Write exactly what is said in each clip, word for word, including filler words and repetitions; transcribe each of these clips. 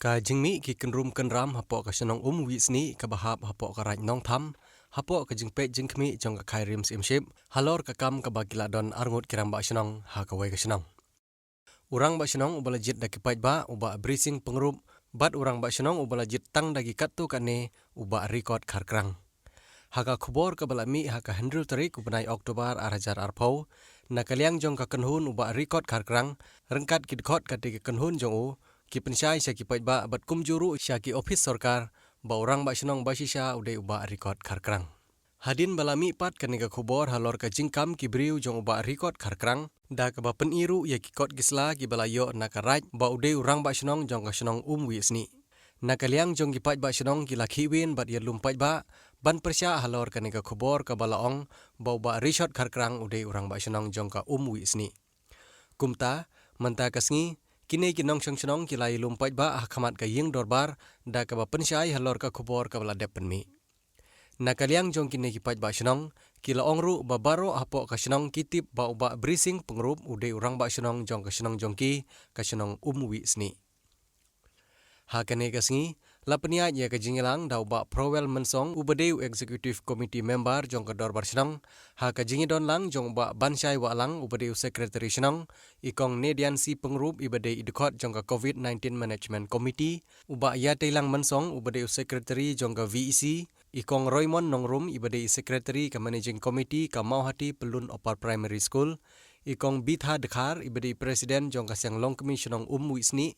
Ka jingmih ki kynrum kynram hapoh ka shnong Umwiesnieh kaba hap hapoh ka Raid Nongthymmai, hapoh ka jingpeit jingkhmih jong ka Khai Rim Syiemship halor ka kam kaba ki la don arngut ki Rangbah Shnong ha kawei ka shnong. U Rangbah Shnong uba la jied da ki paidbah u Bah Brising Pyngrope bad u Rangbah Shnong uba la jied tang da ki katto katne u Bah Rikot Kharkrang. Ha ka khubor kaba la mih ha ka hynriew tarik u bnai October ar hajar arphew, na ka liang jong ka kynhun u Bah Rikot Kharkrang ryngkat ki dkhot katei ka kynhun jong u, ki pynshai sha ki paidbah bad kumjuh ruh sha ki ophis sorkar ba u Rangbah Shnong ba shisha u dei u Bah Rikot Kharkrang. Hadien ba la mih pat kane ka khubor halor ka jingkam ki briew jong u Bah Rikot Kharkrang, da kaba pyni ruh ïa ki kot ki sla kiba la ïoh na ka Raid ba u dei u Rangbah Shnong jong ka shnong Umwiesnieh. Na ka liang jong ki paidbah shnong ki la khihwin bad ïalum paidbah ban pyrshah halor kane ka khubor kaba la ong ba u Bah Rikot Kharkrang u dei u Rangbah Shnong jong ka Umwiesnieh. Kumta, mynta ka sngi, kine ki nongshong shnong ki la ïalum paidbah ha khmat ka ïing dorbar da kaba pynshai halor ka khubor kaba la dep pynmih. Na ka liang jong kine ki paidbah shnong, ki la ong ruh ba baroh hapoh ka shnong ki tip ba u Bah Brising Pyngrope u dei u Rangbah Shnong jong ka shnong jong ki, ka shnong Umwiesnieh. Ha kane ka sngi, la pynïaid ïa ka jingïalang da u Bah Prowell Mynsong uba dei u Executive Committee Member jong ka Dorbar Shnong, ha ka jingïadon lang jong u Bah Banshai Wahlang uba dei u Secretary Shnong, i Kong Nediansi Pyngrope iba dei i dkhot jong ka Covid nineteen Management Committee, u Bah Ïateilang Mynsong uba dei u Secretary jong ka V E C, i Kong Roymond Nongrum iba dei i Secretary ka Managing Committee ka Mawhati Pyllun Upper Primary School, i Kong Bitha Dkhar iba dei i President jong ka Seng Longkmie Shnong Umwiesnieh,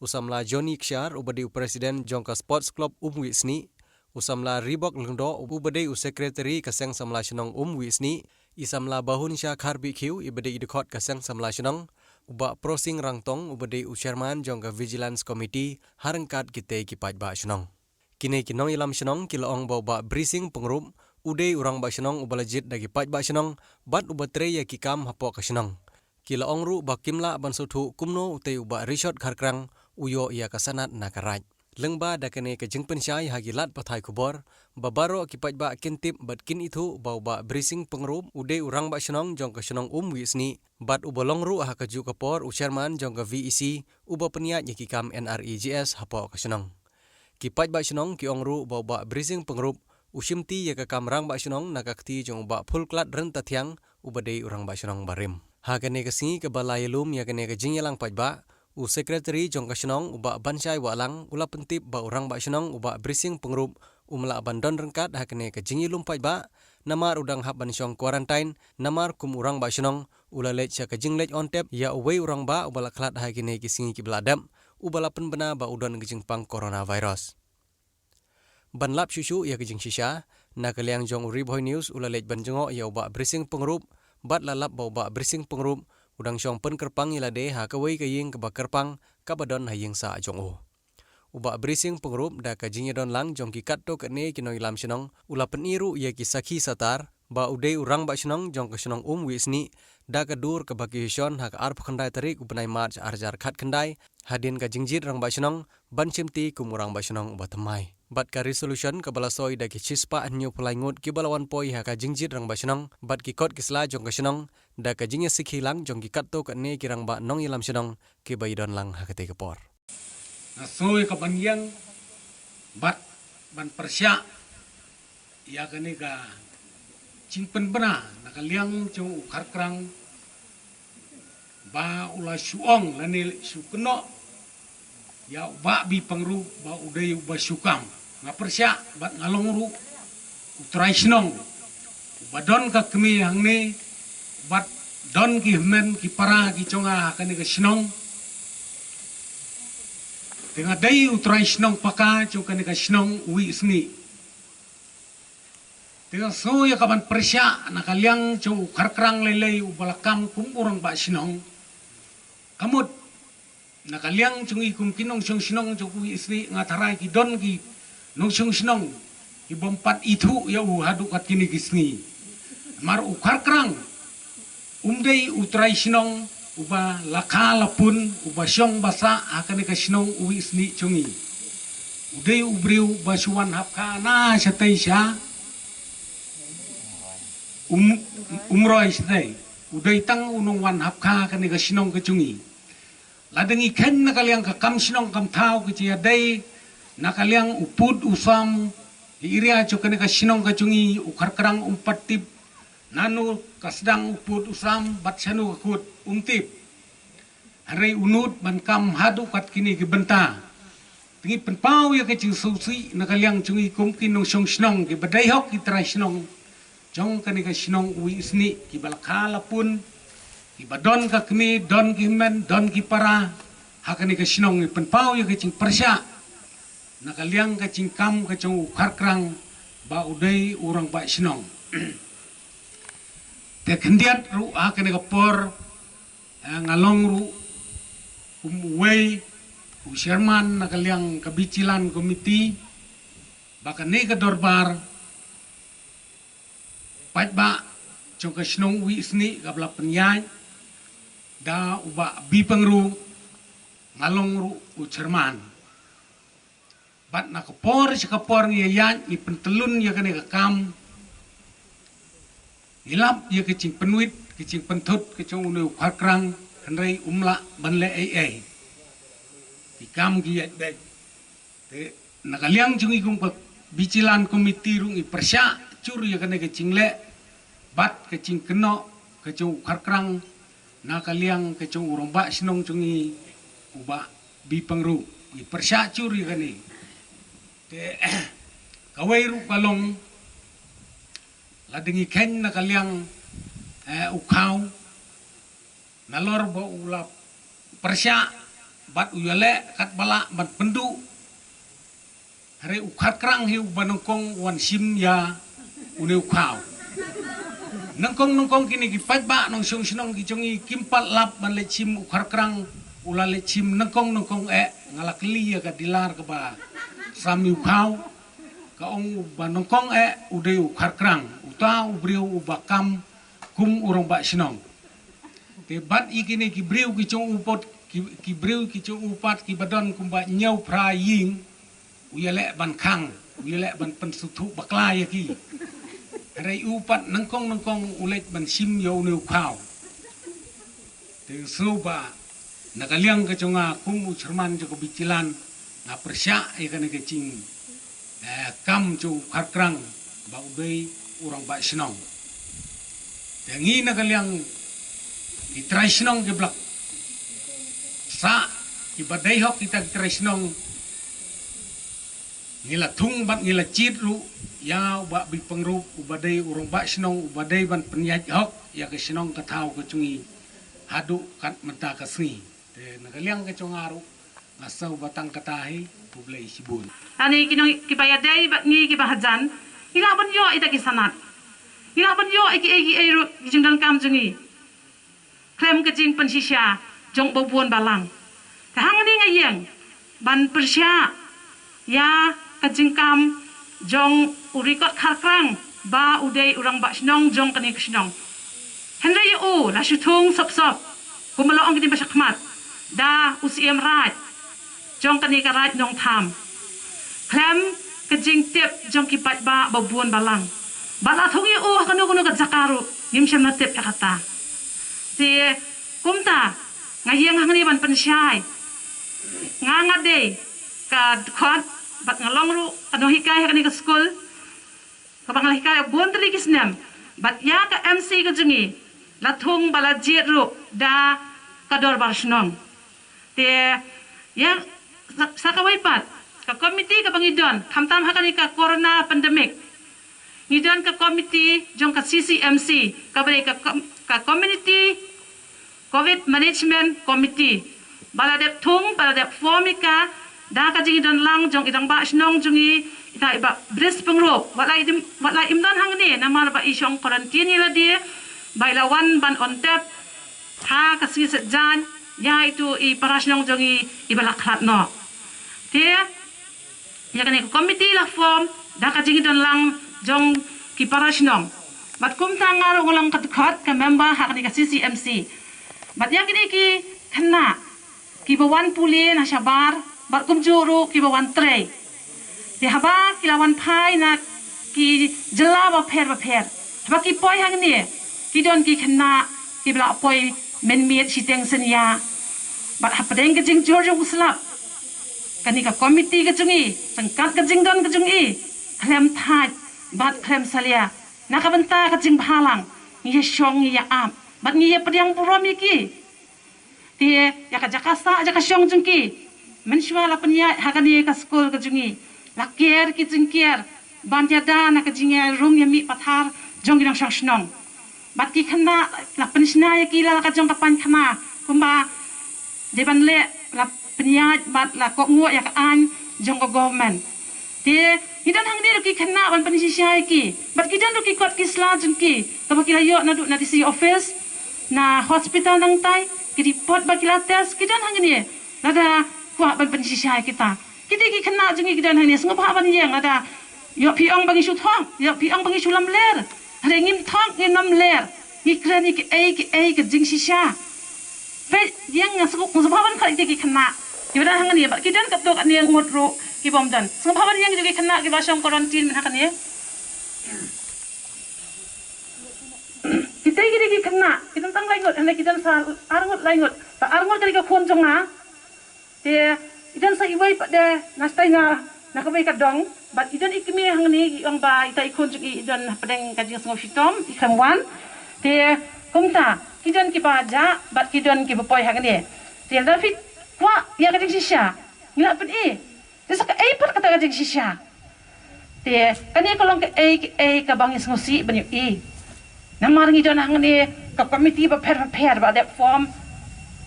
u samla Johnny Kshiar uba dei u President jong ka Sports Club Umwiesnieh, u samla Ribok Lyngdoh uba dei u Secretary ka Seng Samla Shnong Umwiesnieh, i samla Bahunsha Kharbihkhiew iba dei i dkhot ka Seng Samla Shnong, u Bah Prosing Rangtong uba dei u Chairman jong ka Vigilance Committee, ha ryngkat kitei ki paidbah shnong. Kine ki nongïalam shnong ki la ong ba u Bah Brising Pyngrope u dei u Rangbah Shnong uba la jied da ki paidbah shnong bad uba trei ïa ki kam hapoh ka shnong. Ki la ong ruh ba kim lah ban sngewthuh kumno utei u Bah Rikot Kharkrang u ïoh ïa ka sanad na ka Raid. Lyngba da kane ka jingpynshai ha ki lad pathai khubor, ba baroh ki paidbah kin tip bad kin ithuh ba u Bah Brising Pyngrope u dei u Rangbah Shnong jong ka shnong Umwiesnieh, bad uba long ruh ha kajuh ka por u Chairman jong ka V E C uba pynïaid ïa ki kam N R E G S hapoh ka shnong. Ki paidbah shnong ki ong ruh ba u Bah Brising Pyngrope u shimti ïa ka kam Rangbah Shnong na ka kti jong u Bah Phulklat Ryntathiang uba dei u Rangbah Shnong barim. Ha kane ka sngi kaba la ïalum ïa kane ka jingïalang paidbah, u Secretary jong ka shnong u Bah Banshai Wahlang u la pyntip ba u Rangbah Shnong u Bah Brising Pyngrope um lah ban don ryngkat ha kane ka jingïalum paidbah, namar u dang hap ban shong quarantine, namar kum u Rangbah Shnong u la leit sha ka jingleit on tep ïa uwei u rangbah uba la khlad ha kine ki sngi kiba la dep, uba la pynbna ba u don ka jingpang coronavirus. Ban lap shuh shuh ïa ka jingshisha, na ka liang jong u Ri Bhoi News u la leit ban jngoh ïa u Bah Brising Pyngrope, bad la lap ba u Bah Brising Pyngrope u dang shong pynkyrpang ïa lade ha kawei ka ïing kaba kyrpang kaba don ha ïing sah jong u. U Bah Brising Pyngrope da ka jingïadon lang jong ki katto katne ki nongïalam shnong u la pyni ruh ïa ki sakhi satar ba u dei u Rangbah Shnong jong ka shnong Umwiesnieh da ka dur kaba ki ïashon ha ka arphew khyndai tarik u bnai March ar hajar khatkhyndai, hadien ka jingjied Rangbah Shnong ban shimti kum u Rangbah Shnong uba thymmai. Bad ka resolution kaba la soi da ki shispah hynñiewphew lai ngut kiba la wan poi ha ka jingjied Rangbah Shnong bad ki kot ki sla jong ka shnong, da ka jingïasikhi lang jong ki katto katne ki rangbah nongïalam shnong kiba ïadon lang ha katei ka por. Nga sngew ïa ka ban ïeng bad ban pyrshah ïa kane ka jingpynbna na ka liang jong u Kharkrang ba u la shu ong lane shu kynnoh ïa u Bah Bipangru ba u dei uba shu kam. Nga pyrshah bad nga long ruh u trai shnong uba don ka kmie hangne bad don ki hynmen ki para ki jong nga ha kane ka shnong. Te nga dei u trai shnong paka jong kane ka shnong Umwiesnieh. Te nga sngew ïa ka ban pyrshah na ka liang jong u Kharkrang lei lei uba la kam kum u rangbah shnong. Ka mut na ka liang jong i kum ki nongshong shnong jong u Umwiesnieh nga tharai ki don ki nongshong shnong ki bym pat ithuh ïa u haduh kat kine ki sngi. Namar u Kharkrang um dei u trai shnong uba la kha la pun, uba shong ba sah ha kane ka shnong Umwiesnieh jong ngi. U dei u briew uba shu wan hap kha na shatei sha um, Umroi shatei. U dei tang u nongwan hap kha kane ka shnong ka jong ngi. Lada ngi kheiñ na ka liang ka kam shnong kam thaw ka jingïadei na ka liang u pud u sam, i area jong kane ka shnong ka jong ngi u Kharkrang um pat tip nano ka sdang u pud u sam bad shano ka kut um tip. Hynrei u nud ban kam haduh kat kine ki bynta. Te ngi pynpaw ïa ka jingsngewsih na ka liang jong ngi kum ki nongshong shnong kiba dei hok ki trai shnong jong kane ka shnong Uieidsniew kiba la kha la pun, kiba don ka kmie, don ki hynmen, don ki para ha kane ka shnong. Ngi pynpaw ïa ka jingpyrshah na ka liang ka jingkam ka jong u Kharkrang ba u dei u rangbah shnong. Te khyndiat ruh ha kane ka por, eh, nga long ruh kum uwei u chairman na ka liang ka Bichilan Committee ba kane ka dorbar paidbah jong ka shnong Uieidsniew kaba la pynïaid da u Bah Bipynroo, nga long ruh u chairman. Bad na ka por sha ka por ngi ïaid ngi pyntyllun ïa kane ka kam. Ngi lap ïa ka jingpynwit ka jingpynthut ka jong une u Kharkrang, hynrei um lah ban leh ei ei. Ki kam ki ïaid beit. Te na ka liang jong ngi kum ka Bichilan Committee ruh ngi pyrshah jur ïa kane ka jingleh bad ka jingkynnoh ka jong u Kharkrang na ka liang ka jong u rangbah shnong jong ngi u Bah Bipynroo. Ngi pyrshah jur ïa kane. Te kawei ruh ka long, lada ngi kheiñ na ka liang, eh, u khaw, nalor ba u la pyrshah bad u ïaleh katba lah ban pynduh. Hynrei u Kharkrang hi uba nyngkong u wan shim ïa une u khaw. Nyngkong nyngkong kine ki paidbah nongshong shnong ki jong ngi kim pat lap ban leit shim u Kharkrang, u la leit shim nyngkong nyngkong eh. Nga la kylli ïa ka dealer kaba sam ïa u khaw, ka ong uba nyngkong eh u dei u Kharkrang, uta u briew uba kam kum u rangbah shnong. Te bad ïa kine ki briew ki jong u pat, ki, ki briew ki jong u pat kiba don kumba hynñiew phra ïing, u ïaleh ban khang, u ïaleh ban pynsngewthuh bakla ïa ki. Hynrei u pat nyngkong nyngkong u leit ban shim ïa une u khaw. Te sngewbha na ka liang ka jong nga kum u chairman jong ka Bichilan, nga pyrshah ïa kane ka jing, eh, kam jong u Kharkrang ba u dei u rangbah shnong. Te ngi na ka liang ki trai shnong ki blak sa kiba dei hok kita ki trai shnong, ngi la thung bad ngi la jied ruh ïa u Bah Bipynroo uba dei u rangbah shnong uba dei ban pynïaid hok ïa ka shnong ka thaw ka jong ngi haduh kat mynta ka sngi. Te na ka liang ka jong nga ruh nga sngew ba tang kata hi, khublei shibun. Ani ki nong kiba ïadei bad ngi kiba hajan, ngi lah ban ïoh ïa kita ki sanad. Ngi lah ban ïoh ïa ki ei ki ei ruh ki jingdonkam jong ngi khlem ka jingpynshisha jong ba bun balang. Te hangne nga ïeng ban pyrshah ïa ka jingkam jong u Rikot Kharkrang ba u dei u rangbah shnong jong kane ka shnong. Hynrei ïa u la shu thung sop sop kumba la ong kine ba shakhmat da u Siem Raij jong kane ka Raid Nongthymmai khlem ka jingtip jong ki paidbah ba bun balang. Ba la thung ïa u ha kano kano ka jaka ruh ngim shym la tip ïa kata. Te kumta nga ïeng hangne ban pynshai. Nga nga dei ka dkhot bad nga long ruh ka nonghikai ha kane ka skul kaba nga la hikai bun tylli ki snem. Bad ïa ka M C ka jong ngi la thung ba la jied ruh da ka dorbar shnong. Te ïa sa, sa kawei pat ka komiti kaba ngi don khamtam ha kane ka corona pandemic, ngi don ka komiti jong ka C C M C kaba dei ka, ka Community Covid Management Committee ba la dep thung, ba la dep form ïa ka da ka jingdon lang jong i rangbah shnong jong ngi, ita i Bah Bris Pyngrope. Wat la im, wat la im don hangne namar ba i shong quarantine ïa lade, ba i la wan ban on tap ha ka sngi Saitjaiñ ïa itu i para shnong jong ngi iba la khlad noh. Te ïa kane ka komiti la form da ka jingdon lang jong ki para shnong. Bad kumta nga ruh nga long ka dkhot ka member ha kane ka C C M C. Bad ïa kine ki khynnah kiba wan pule na shabar bad kumjuh ruh kiba wan trei. Te haba ki la wan phai na ki jylla bapher bapher, haba ki poi hangne ki don ki khynnah kiba la poi mynmiet shiteng synñia. Bad hapdeng ka jingjur jong u slap, kane ka komiti ka jong i, ryngkat ka jingdon ka jong i, khlem thait bad khlem salia na ka bynta ka jingbhalang, ngi ïa shong, ngi ïa ap bad ngi ïa pdiang burom ïa ki. Te ïa ka jaka sah jaka shong jong ki, mynshuwa la pynïaid ha kane ka skul ka jong i, la ker ki jingker ban ïada na ka jingïarung ïa mih pathar jong ki nongshong shnong. Bad ki khynnah la pynshna ïa ki la ka jong ka paikhana kumba dei ban leh, la pynïaid bad la kohnguh ïa ka aiñ jong ka government. Te ngi don hangne ruh ki khynnah ban pynshisha ïa ki. Bad ki don ruh ki kot ki sla jong ki kaba ki la ïoh naduh na D C office, na hospital nangtai, ki report ba ki la test, ki don hangne. Lada kwah ban pynshisha ïa kita, kita ki khynnah jong ngi ki don hangne, sngewbha ban ïeng. Lada ïoh phi ong ba ngi shu thok, ïoh phi ong ba ngi shu lamler, hynrei ngim thok, ngim lamler. Ngi kren ïa kiei kiei ka jingshisha. Peit, ïeng, nga sngewbha ban khot ïa ki khynnah kiba don hangne, bad ki don katto katne ngut ruh ki bym don. Sngewbha ban ïeng ïa ki khynnah kiba shong quarantine mynta hangne. Kita ki dei ki khynnah, ki don tang lai ngut, hynrei ki don sa ar ngut, lai ngut. Sa ar ngut ka dei ka khun jong nga. Te i don sa iwei pat de na stai na, na kawei ka dong. Bad i don i kmie hangne, i ong ba ita i khun jong i i don hapdeng ka jingsngew shitom, i khlem wan. Te kumta, ki don kiba jah bad ki don kiba poi hangne. Te lada phi kwah ïa ka jingshisha, ngi lah pyni. Te sa kaei pat kata ka jingshisha? Te kane ka long kaei kaei kaba ngi sngewsih ban ïohi. Namar ngi don hangne ka komiti bapher bapher ba dep form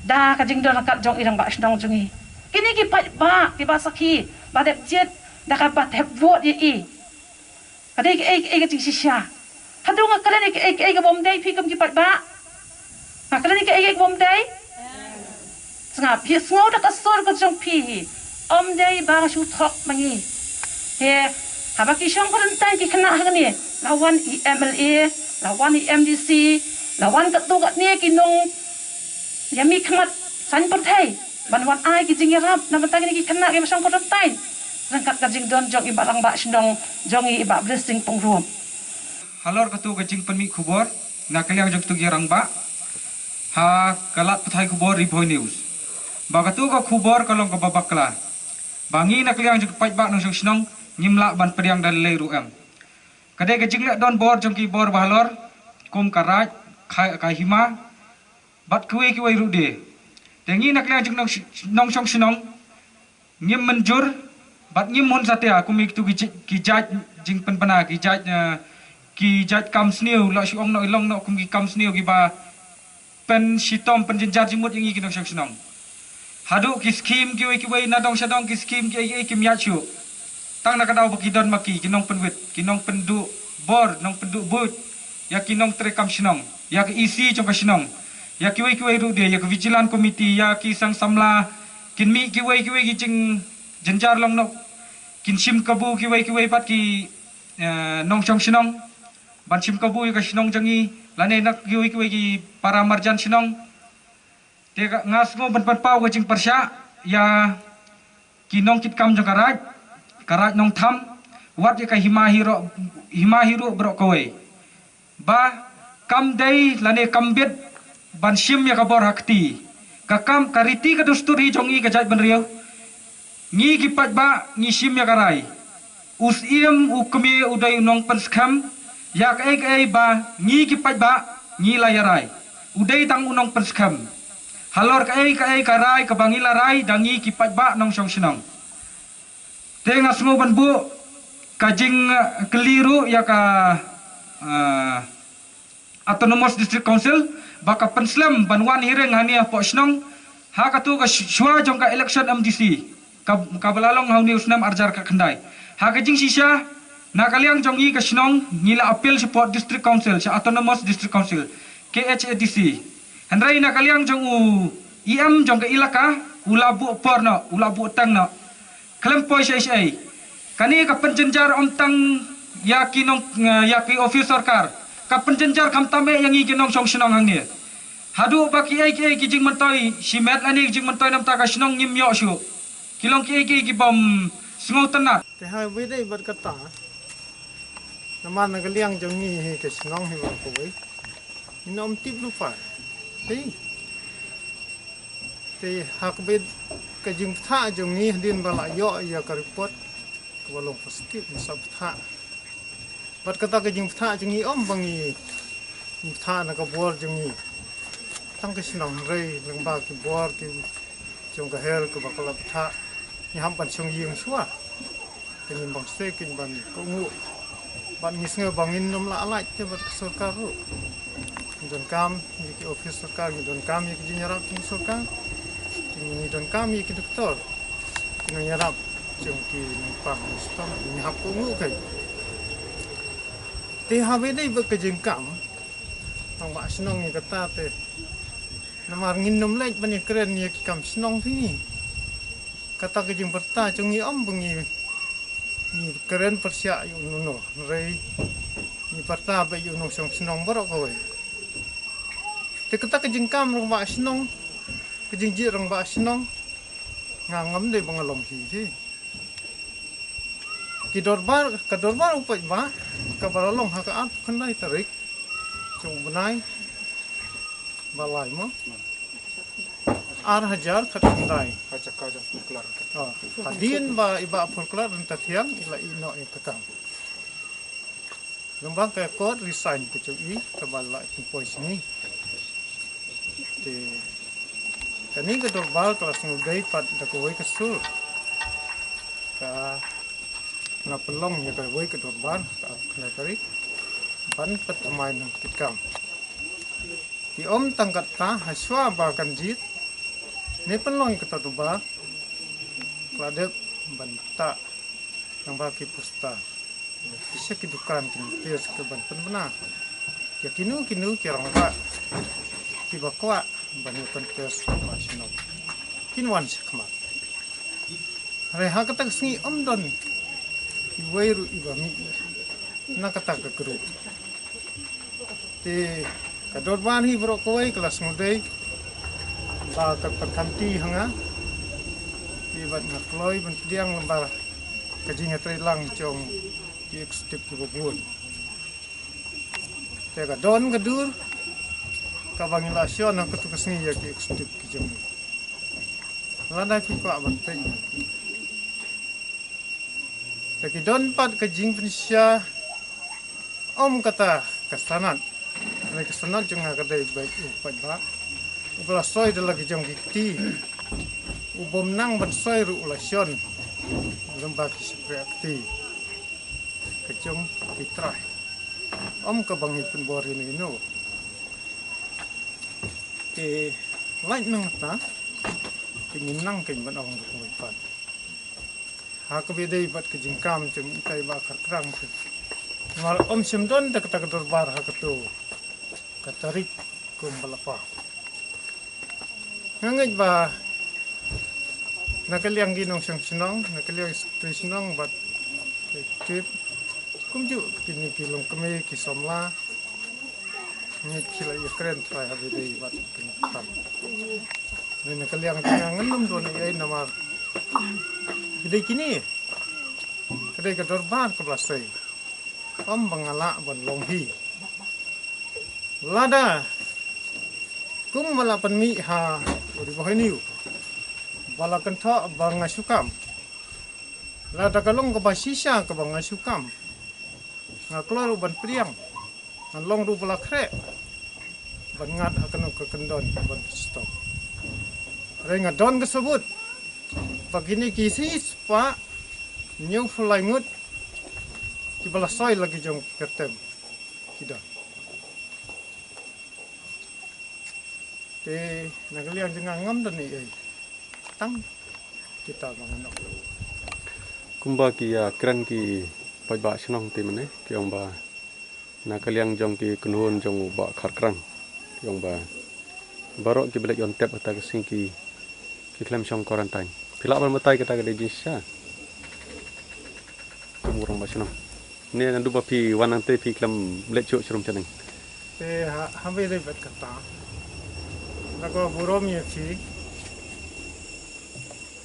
da ka jingdon ryngkat jong i rangbah shnong jong ngi. Kine ki paidbah kiba sakhi ba dep jied da kaba thep vote ïa i. Ka dei kaei kaei ka jingshisha? Haduh nga kren ïa kaei kaei ka bym dei, phi kum ki paidbah? Nga kren ïa kaei kaei ka bym dei? Sngap, phi sngew da ka sur ka jong phi hi. Ym dei ba nga shu thok ma ngi. Te haba ki shong quarantine ki khynnah hangne, la wan i M L A, la wan i M D C, la wan katto katne ki nong ïa mih khmat saiñ pyrthei ban wan ai ki jingïarap na bynta kine ki khynnah kiba shong quarantine ryngkat ka jingdon jong i bah rangbah shnong jong ngi, i bah Blessing Pyngrope. Halor katu ka jingpynmih khubor na ka liang jong katu ki rangbah ha ka lad pathai khubor Ri Bhoi News, ba katu ka khubor ka long kaba bakla, ba ngi na ka liang jong ki paidbah nongshong shnong ngim lah ban pdiang da lei lei ruh em. Ka dei ka jingleh donbor jong ki bor bahalor, kum ka Raid, ka, ka Hima bad kiwei kiwei ruh de. Te ngi na ka liang jong nong, nongshong shnong ngim mynjur bad ngim hun satia kum ïa kitu ki ji-, ki jait jingpynbna, ki jait, eh, ki jait kam sniew, la shu ong noh, i long noh kum ki kam sniew kiba pynshitom, pynjynjar jingmut ïa ngi ki nongshong shnong. Haduh ki skim kiwei kiwei na dong sha dong, ki skim kiei kiei kim ïaid shuh. Tang na ka daw ba ki don ma ki, ki nongpynwit, ki nongpynduh bor, nongpynduh buit ïa ki nongtrei kam shnong, ïa ka E C jong ka shnong, ïa kiwei kiwei ruh de, ïa ka Vigilant Committee, ïa ki sang samla, kin mih kiwei kiwei ki jingjynjar long noh, kin shim kabu kiwei kiwei pat ki, eh, nongshong shnong ban shim kabu ïa ka shnong jong ngi, lane na kiwei kiwei ki para marjan shnong. Te ka, nga sngew ban pynpaw ka jingpyrshah ïa ki nongkitkam jong ka Raid, ka Raid Nongtham, wat ïa ka Hima hi ruh, Hima hi ruh baroh kawei, ba kam dei lane kam bit ban shim ïa ka bor ha kti. Ka kam, ka riti ka dustur hi jong ngi ka jaitbynriew. Ngi ki paidbah ngi shim ïa ka rai. U Syiem u kmie u dei u nongpynskhem ïa kaei kaei ba ngi ki paidbah ngi la ïa rai. U dei tang u nongpynskhem halor kaei kaei ka rai kaba ngi la rai da ngi ki paidbah nongshong shnong. Te nga sngew ban buh ka jing, eh, kylli ruh ïa ka, eh, Autonomous District Council ba ka pynslem ban wan hearing hangne hapoh shnong ha katu ka sh-, shuwa jong ka election M D C ka, kaba la long ha une u snem arhajar khatkhyndai. Ha ka jingshisha, na ka liang jong ngi ka shnong ngi la appeal shapoh District Council, sha Autonomous District Council, K H A D C. Hynrei na ka liang jong u E M jong ka ilaka, u la buh por noh, u la buh tang noh. Khlem poi shaei shaei. Kane ka pynjynjar ym tang ïa ki nong, ïa ki office sorkar. Ka pynjynjar khamtam eh ïa ngi ki nongshong shnong hangne. Haduh ba kiei kiei ki jingmyntoi shimet lane ki jingmyntoi na bynta ka shnong ngim ïoh shuh. Ki long kiei kiei ki bym sngewtynnat. Te ha wei dei bad kata. Namar na ka liang jong ngi hi ka shnong hi ba kawei. Ngi ym tip ruh pat. Hei. Ha kaba ka jingpynthah jong ngi hadien ba la ïoh ïa ka report kaba long positive, ngi sa pynthah. Bad kata ka jingpynthah jong ngi ym ba ngi, ngi pynthah na ka bor jong ngi. Tang ka shnong, hynrei lyngba ki bor ki jong ka health kaba ka la pynthah, ngi hap ban shong ïing shuwa. Te ngin bang seh kin ban kohnguh. Bad ngi sngew ba ngin ym lah lait te bad ka sorkar ruh. Ngi donkam ïa ki office sorkar, ngi donkam ïa ki jingïarap jong sorkar. Te ngi donkam ïa ki doktor, ki nongïarap jong ki nongpang nongstad, ngi hap kohnguh kein. Te haba ïadei bad ka jingkam, tang ba shnong ïa kata te. Namar ngin ym leit ban ïakren ïa ki kam shnong te ngi. Kata ka jingpyrta jong ngi ym ba ngi ngi kren pyrshah ïa uno uno, hynrei ngi pyrta ba ïa u nongshong shnong baroh kawei. Te kata ka jingkam rangbah shnong, ka jingjied rangbah shnong, nga ngam dei ba nga long hi hi. Ki dorbar, ka dorbar u paidbah kaba la long ha ka arphew khyndai tarik jong u bnai ba lai mo. Ar hajar khatkhyndai. Ka jaka jong Purklar. Oh, hadien ba i Bah Purklar Ryntathiang i la ïeh noh ïa ka kam. Lyngba ka court resign ka jong i kaba la pynpoi sngi. Te kane ka dorbar ka la sngewdei pat da kawei ka sur. Ka la pynlong ïa kawei ka dorbar ka arphew khyndai tarik ban pynthymmai nongkitkam. Te ym tang katta, ha shuwa ba kan jied ne pynlong ïa kata ka dorbar, ka la dep ban ktah lyngba ki poster sha ki dukan, ki notice ka ban pynbna ïa kino kino ki rangbah kiba kwah ban ïa contest rangbah shnong, kin wan shakhmat. Hynrei ha kata ka sngi ym don iwei ruh iba mih na kata ka group. Te ka dorbar hi baroh kawei ka la sngewdei ba ka pyrkhamti ha nga. Te bad nga kloi ban pdiang lyngba ka jingïatreilang jong ki executive kiba bun. Te ka don ka dur kaba ngi la shon ha katu ka sngi ïa ki executive ki jong ngi. Lada ki kwah ban peit, te ki don pat ka jingpynshisha. Ym kata ka sanad. Hynrei ka sanad jong nga ka dei ba u paidbah uba la soi da la ki jong ki kti, u bym nang ban soi ruh u la shon lyngba ki shaphrang kti ka jong ki trai. Ym kaba ngi pynbor ïano ïano. Te lait nangta te ngin nang kein ban ong ruh kumwei pat. Ha kaba ïadei bad ka jingkam jong itai i Bah Kharkrang te, namar ym shym don da kata ka dorbar ha kato ka tarik kumba la pah. Nga ngeit ba na ka liang ki nongshong shnong, na ka liang ki secretary shnong bad ki executive, kumjuh kine ki longkmie ki samla, ngeit ki la ïakren trai ha ba ïadei bad ki kam. Na ka liang jong nga ngam don ei ei namar ka dei kine, ka dei ka dorbar kaba la sei. Ym ba nga lah ban long hi. Lada kumba la pynmih ha u Ri Bhoi News ba la kynthoh ba nga shu kam, lada ka long kaba shisha kaba nga shu kam, nga kloi ruh ban pdiang. Ngan long ruh ba la khreh ban ngat ha kano ka kyndon ban pynstop. Hynrei nga don ka sabut ba kine ki shispah hynñiewphew lai ngut kiba la soi la ki jong ki kyrteng ki don. Te na ka liang jong nga ngam don ei ei, tang kita ba nga nok. Kumba ki ïakren ki paidbah shnong te mynne, ki ong ba na ka liang jong ki kynhun jong u Bah Kharkrang, ki ong ba baroh kiba leit ïoh tep ha kata ka sngi ki, ki khlem shong quarantine. Phi lah ban batai kata ka dei jingshisha? Kum u rangbah shnong, ne naduh ba phi wan hangtei phi khlem leit shuh sharum shaneng? Te ha, haba ïadei bad kata, nga kwah burom ïa phi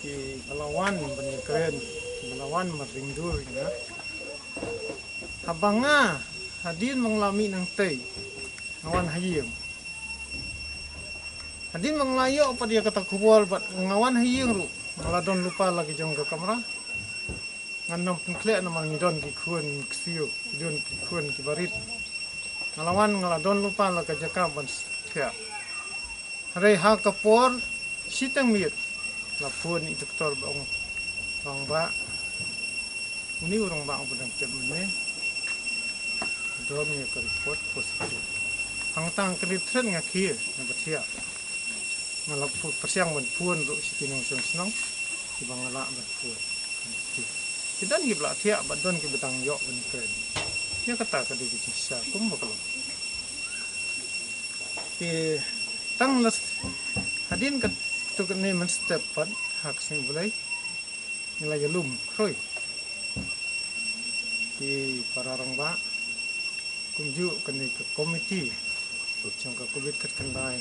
kiba la wan ban ïakren, kiba la wan ban ringdur ïa nga. Haba nga, hadien ba nga la mih nangtei, nga wan ha ïing, Hadien ba nga la ïoh pat ïa kata ka khubor bad nga wan ha ïing ruh, nga la don lypa la ki jong ka kamra. Ngan nym pynkhleh namar ngi don ki khun ksiew, ki don ki khun kiba rit. Nga la wan nga la don lypa la ka jaka ban thiah. Hynrei ha ka por shiteng miet la phone i doktor ba ong, ba ong ba Une u rangbah uba dang tep mynne don ïa ka report positive. Hangta ka dei thret nga khie na ba thiah. Nga la pyrshang ban phone ruh sha ki nongshong shnong kiba nga lah ban phone. Ki don kiba la thiah bad don kiba dang ïoh ban kren. Ïa kata ka dei ka jingshisha kumba ka long. Te tang la hadien kato kane mynstep pat ha ka sngi Blei ngi la ïalum khrui ki para rangbah kumjuh kane ka komiti jong ka covid khatkhyndai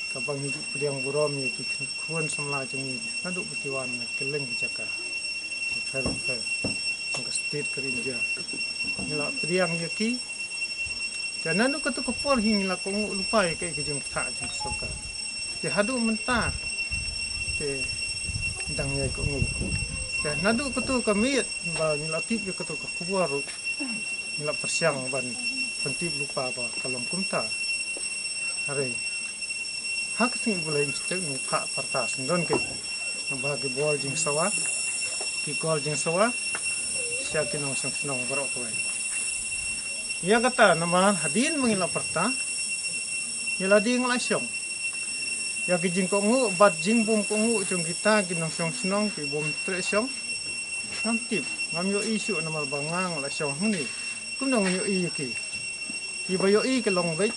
kaba ngi ju pdiang burom ïa ki khun samla jong ngi naduh ba ki wan na kylleng ki jaka. Ka pher ka pher jong ka state ka India ngi la pdiang ïa ki. Te naduh kato ka por hi ngi la kohnguh lypa ïa kaei ka jingpynthah jong ka sorkar. Te haduh mynta te dang ïai kohnguh. Te naduh kato ka miet ba ngi la tip ïa kato ka khubor ruh ngi la pyrshang ban pyntip lypa ba ka long kumta. Hynrei ha ka sngi Blei mynstep ngi phah pyrta syndon ki, naba ki bor jingsawa, ki kol jingsawa sha ki nongshong shnong baroh kawei. Ïa kata namar hadien ba ngi la pyrta ïa lade nga la shong. Ïa ki jingkohnguh bad jingbym kohnguh jong kita ki nongshong shnong ki bym treh shong. Ngam tip, ngam ïohi shuh namar ba nga nga la shong hangne. Kumno ngan ïohi ïa ki? Kiba ïohi ki long beit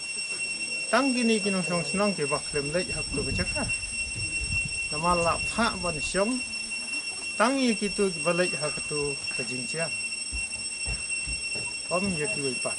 tang kine ki nongshong shnong kiba khlem leit ha kato ka jaka. Namar la phah ban shong tang ïa kito kiba leit ha kato ka jingjia. Ym ïa kiwei pat.